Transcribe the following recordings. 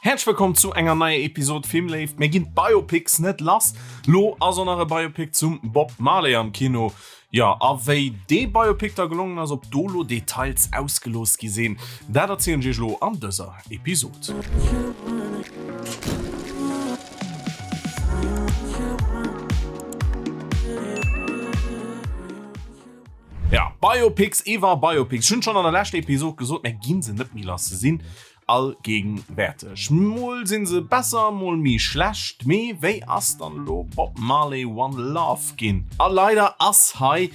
Häerzlech wëllkomm zu enger neier Episode Filmléift. Mir ginn d'Biopics net lass. Lo ass och nach e Biopic zum Bob Marley am Kino. Jo, a wéi dee Biopic da gelongen ass, ob do lo Details ausgelooss gi sinn, dat erzielen ech iech lo an dëser Episode. Ja, Biopics iwwer Biopics. Ech hunn schonn an der leschter Episode gesot, mir ginn se net méi lass. Se sinn Allgegenwärteg. Mol sinn se besser, mol méi schlecht. Mee wéi ass dann elo Bob Marley One Love ginn? A leider ass hei,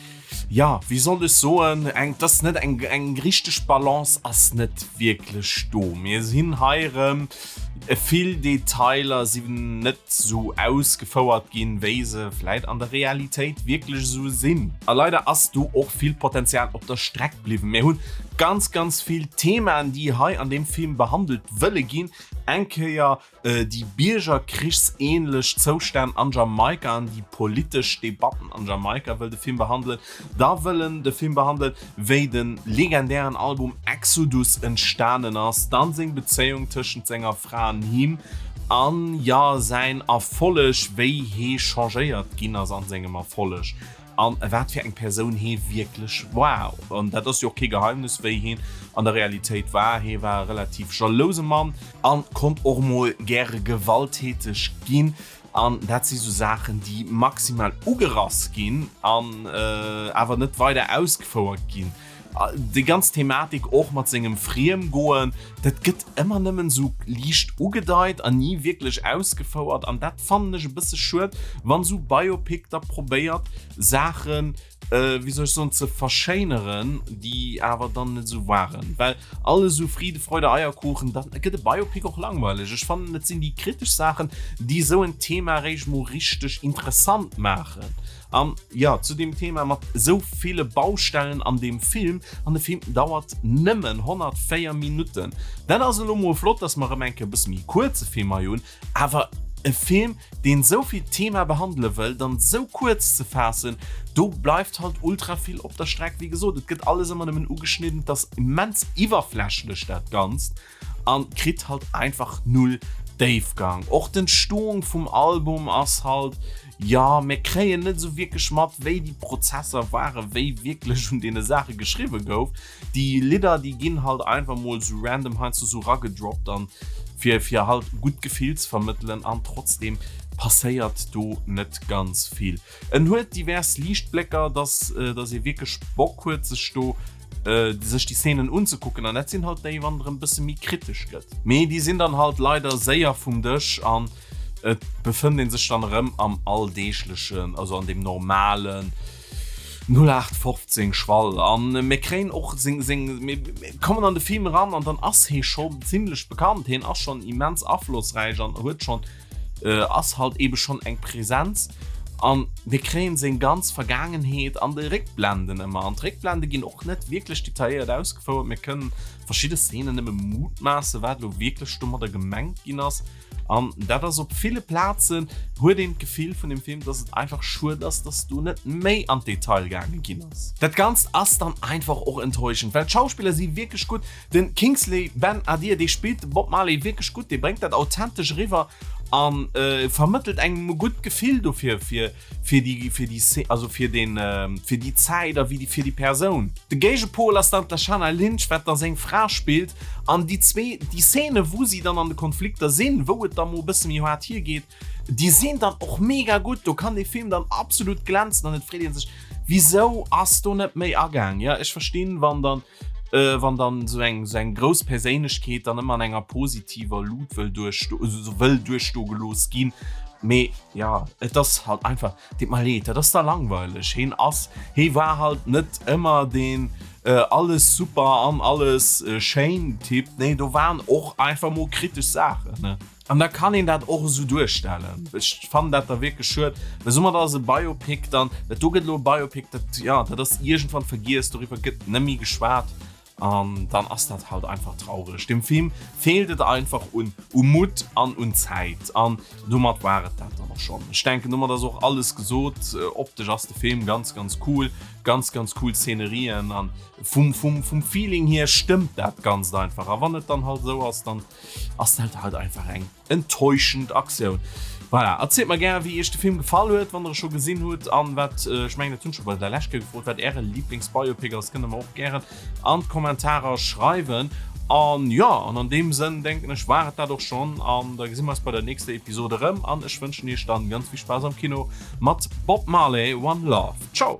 jo, wéi soll ech soen, eng, et ass net eng, eng richteg Balance ass net wierklech do. Mir sinn hei erëm, vill Detailer sinn net sou ausgefouert ginn, wéi se vläit an der Realitéit wierklech esou sinn. A leider ass do och vill Potenzial op der Streck bliwwen. Mir hunn ganz ganz vill Themaen déi hei an deem Film behandelt wëlle ginn. Eng Kéier déi biergerkrichsähnlech Zoustänn an Jamaika an déi politesch Debatten an Jamaika wëll de Film behandelen. Da wëll en de Film behandelen wéi de legendären Album Exodus entstanen ass, dann seng Bezéiung tëschent senger Fra an him an jo säin Erfolleg, wéi hee changéiert ginn ass an sengem Erfolleg. An wat fir eng Persoun hee wierklech war. An dat ass jo och kee Geheimnis, wéi heen an der Realitéit war. Hee war e relativ jalouse Mann a konnt och mol gäre gewalttäteg ginn. An dat si sou Saachen, déi maximal ugerass ginn an awer net weider ausgefouert ginn. Déi ganz Thematik och mat sengem Friemgoen, dat gëtt ëmmer nëmmen esou liicht ugedeit an ni wierklech ausgefouert an dat fannen ech e bësse schued, wann esou Biopic da probéiert Saachen, wéi soll ech soen, ze verschéineren, déi awer dann net esou waren. Well alles esou Friede, Freude, Eierkuchen, da gëtt e Biopic och langweileg. Ech fannen et sinn déi kritesch Saachen, déi esou en Thema eréischt mol richteg interessant maachen. An jo, zu deem Thema mat esou ville Baustellen an deem Film, an de Film dauert nëmmen 104 Minutten. Dat ass elo mol flott, dass mer erëm eng Kéier e bësse méi kuerze Film hei hunn, awer e Film, deen esou vill Thema behandele wëll, dann esou kuerz ze faassen, do bleift halt ultra vill op der Streck. Wéi gesot, et gëtt alles ëmmer nëmmen ugeschnidden, et ass immens iwwerflächlech dat Ganzt. An kritt halt einfach null Déifgang. Och d'Entstoung vum Album ass halt, jo, mir kréien net esou wierklech mat, wéi déi Prozesser waren, wéi wierklech un deene Saache geschriwwe gouf. Déi Lidder, déi ginn halt einfach mol esou random heiansdo esou ragedroppt an fir, fir halt gutt Gefill ze vermëttelen an trotzdem passéiert do net ganz vill. En huet divers Liichtblécker, dass, dass ee wierklech Bock huet, sech do sech déi Szenen unzekucken an dat sinn halt déi wann erëm bësse méi kritesch gëtt. Mee déi sinn dann halt leider séier vum Dësch an et befënnt een sech dann erëm am alldeeglechen, also an deem normalen 0815 Schwall an mir kréien och seng seng mir kommen an de Film eran an dann ass hee schonn zimmlech bekannt, hien ass schonn immens aflossräich an huet schonn ass halt ebe schonn eng Präsenz an mir kréien seng ganz Vergaangenheet an de Réckblenden ëmmer. An d'Réckblende ginn och net wierklech detailléiert ausgefouert, mir kënnen verschidde Szenen nëmme mutmaassen, wat elo wierklech domadder gemengt ginn ass. An dat ass op ville Plazen, huet een d'Gefill vun dem Film, dass et einfach schued ass, dass do net méi an d'Detail gaange ginn ass. Dat Ganzt ass dann einfach och enttäuschend, well d'Schauspiller si wierklech gutt, Den Kingsley Ben Adir, dee spillt de Bob Marley wierklech gutt, dee bréngt dat authentesch eriwwer a vermëttelt engem e gutt Gefill dofir, fir fir déi fir déi also fir den fir déi Zäit a wéi fir déi Persoun. De Géigepol ass dann d'Lashana Lynch, wat da seng Fra spillt an déi zwee, déi Szene wou si dann an de Konflikter sinn, wou et da mol e bësse méi haart hiergeet, déi sinn dann och mega gutt. Do kann dee Film dann absolut glänzen an et freet ee sech, wisou ass do net méi agaang? Jo, ech verstinn, wann dann wann dann sou eng sou eng grouss Perséinlechkeet dann ëmmer an enger positiver Lut wëll duerch sou wëll duerchsto gelooss ginn. Mee ja et ass halt einfach, deet mer leed, dat ass da langweileg. Heen ass, hee war halt net ëmmer deen alles super an alles schéin Typ. Nee do waren och einfach mol kritesch Saachen ne. An da kann een dat och esou duerstellen. Ech fannen dat da wierklech schued, well soumat ass e Biopic dann, dat do gëtt elo e Biopic, dat, jo, dat ass iergendwann vergiess, doriwwer gëtt net méi geschwat. An dann ass dat halt einfach traureg. Dem Film feelt et einfach un u Mutt an un Zäit. An domat war et dat dann och schonn. Ech denken, domat ass och alles gesot. Optesch ass de Film ganz, ganz cool. Ganz, ganz cool Szenerien. An vum, vum, vum Feeling hier stëmmt dat Ganzt einfach. A wann et dann halt esou ass, dann ass dat halt einfach eng Enttäuschend Aktioun. Voilà, erzielt mer gär wéi iech de Film gefall huet, wann der e scho gesinn hutt an wat, ech mengen dat hunn ech scho bei der lescht Kéier gefrot, wat äre Lieblingsbiopic ass, kënnt der mer och gären an d'Kommentarer schreiwen. An jo, an an deem Sënn denken ech war et dat och schonn an da gesi mer eis bei der nächster Episode erëm an ech wënschen iech dann ganz vill Spaass am Kino mat Bob Marley One Love. Ciao!